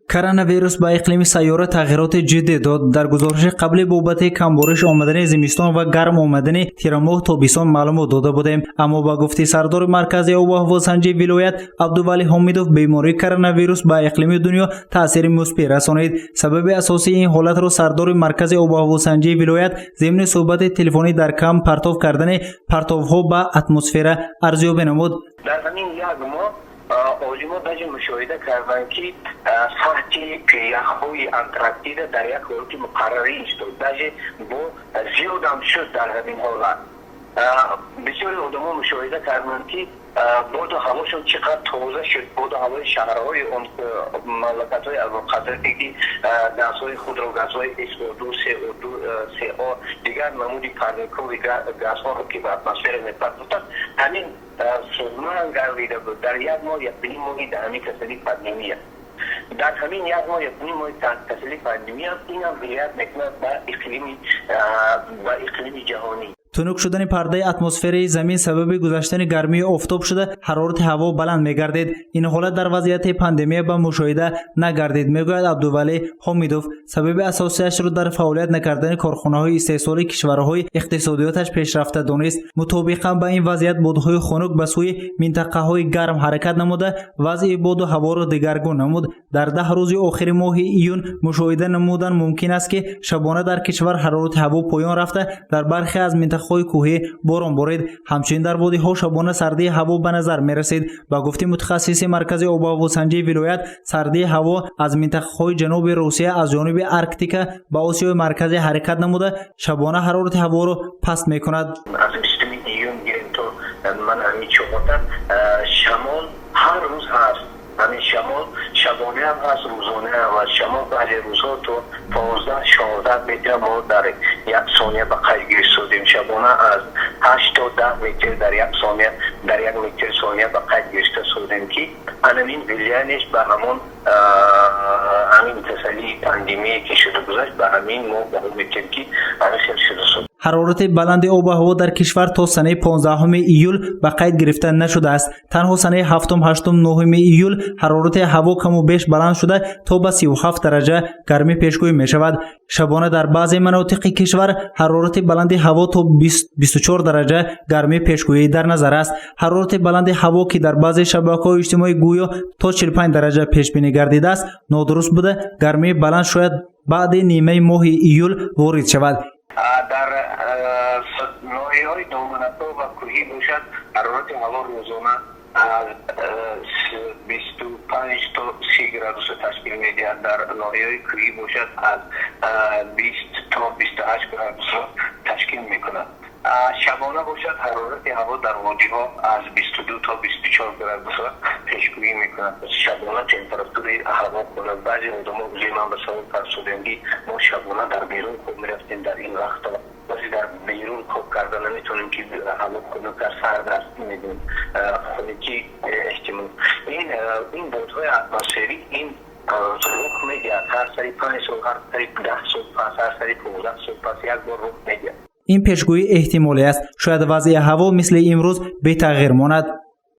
Коронавирус ба иқлими сайёра тағйироти ҷиддӣ дод. Дар гузориши қаблӣ бобати камбориш омадани зимистон ва гарм омадани тирамоҳ тобистон маълумот дода будем. Аммо ба гуфти сардори маркази обу ҳавосанҷии вилоят Абдувалӣ Ҳомидов, бемории коронавирус ба иқлими дунё таъсири мусбӣ расонид. Сабаби асосии ин ҳолатро сардори маркази обу ҳавосанҷии вилоят зимни суҳбати телефонӣ дар кам партов кардани партовҳо ба атмосфера арзёбӣ намуд. Дар ҳамин як моҳ олимо даже мушоҳида карданд, ки сатҳи пиряхҳои Антарктида дар як ҳолати муқаррарӣ истод, даже бо зиёдам шуд. Дар ҳамин ҳолат бисёри одамо мушоҳида карданд, ки боду ҳавошон чӣ қадр тоза шуд, боду ҳавои шаҳрҳои он мамлакатҳои абуқадрате, ки газҳои худро, газҳои СО2, СО2, СО, дигар намуди парниковый газҳоро, ки ба атмосфера мепартофтанд, ҳамин манъ гардида буд. Дар як моҳ, якним моҳи дар ҳамин касали пандемия, дар ҳамин як моҳ, якним моҳи касали пандемия инам влиять мекунад ба иқлими ҷаҳонӣ. Тунук шудани пардаи атмосфераи замин сабаби гузаштани гармии офтоб шуда, ҳарорати ҳаво баланд мегардид. Ин ҳолат дар вазъияти пандемия ба мушоҳида нагардид, мегӯяд Абдувалӣ Ҳомидов. Сабаби асосиашро дар фаъолият накардани корхонаҳои истеҳсолии кишварҳои иқтисодиёташ пешрафта донист. Мутобиқан ба ин вазъият, бодҳои хунук ба сӯи минтақаҳои гарм ҳаракат намуда, вазъи боду ҳаворо дигаргун намуд. Дар 10 рӯзи охири моҳи июн мушоҳида намудан мумкин аст, ки шабона дар кишвар ҳарорати ҳаво поён рафта, дар бархе аз минтақаҳои кӯҳӣ борон борид. Ҳамчунин дар водиҳо шабона сардии ҳаво ба назар мерасид. Ба гуфти мутахассиси маркази обуҳавосанҷии вилоят, сардии ҳаво аз минтақаҳои ҷануби Русия аз ҷониби Арктика ба Осиёи Марказӣ ҳаракат намуда, шабона ҳарорати ҳаворо паст мекунад. Аз 20-уми июн гирем то ман ҳамин 14, шамол ҳар рӯз ҳаст. Ҳамин шамол шабона ҳам ҳаст, рӯзона ҳам ҳаст. Шамол баъзе рӯзҳо то 15-16 метр мо дар як сония ба қайд гирифтодем. Шабона аз 8 то 10 метр дар як сония, дар як метр сония ба қайд гирифта содем, ки анамин влияние ш ба ҳамон ҳамин касалии пандемие, ки шуда гузашт, ба ҳамин мо баҳо метем, ки ҳамин хел шуда суд. Ҳарорати баланди обу ҳаво дар кишвар то санаи 15 июл ба қайд гирифта нашудааст. Танҳо санаи 7, 8, 9 июл ҳарорати ҳаво каму беш баланд шуда, то ба 37 дараҷа гармӣ пешгӯӣ мешавад. Шабона дар баъзе манотиқи кишвар ҳарорати баланди ҳаво то 24 дараҷа гармӣ пешгӯӣ дар назар аст. Ҳарорати баланди ҳаво, ки дар баъзе шабакаҳои иҷтимоӣ гӯё то 45 дараҷа пешбинӣ гардидааст, нодуруст буда, гармии баланд шояд баъди нимаи моҳи июл ворид шавад. Дар ноҳияҳои доманатоб ва кӯҳӣ бошад, ҳарорати ҳаво рӯзона аз 25 то 30 градусро ташкил медиҳад. Дар ноҳияҳои кӯҳӣ бошад, аз 20 то 28 градусро ташкил мекунад. Шабона бошад, ҳарорати ҳаво дар водиҳо аз 22 то 24 градусро пешгӯӣ мекунад. Шабона температураи ҳаво хунук. Баъзе одамо рӯзи ман ба савол фарсудем, ки мо шабона дар берун хоб мерафтем, дар ин вақто баъзе дар берун хоб карда наметавонем, ки ҳаво хунук аст, сард аст, мегӯем, хунукӣ эҳтимол. Ин бодҳои атмосферӣ ин рух медиҳад ҳар сари 5 сол, ҳар сари 10 сол пас, ҳар сари 15 сол пас як бор рух медиҳад. Ин пешгӯӣ эҳтимолӣ аст. Шояд вазъи ҳаво мисли имрӯз бетағйир монад.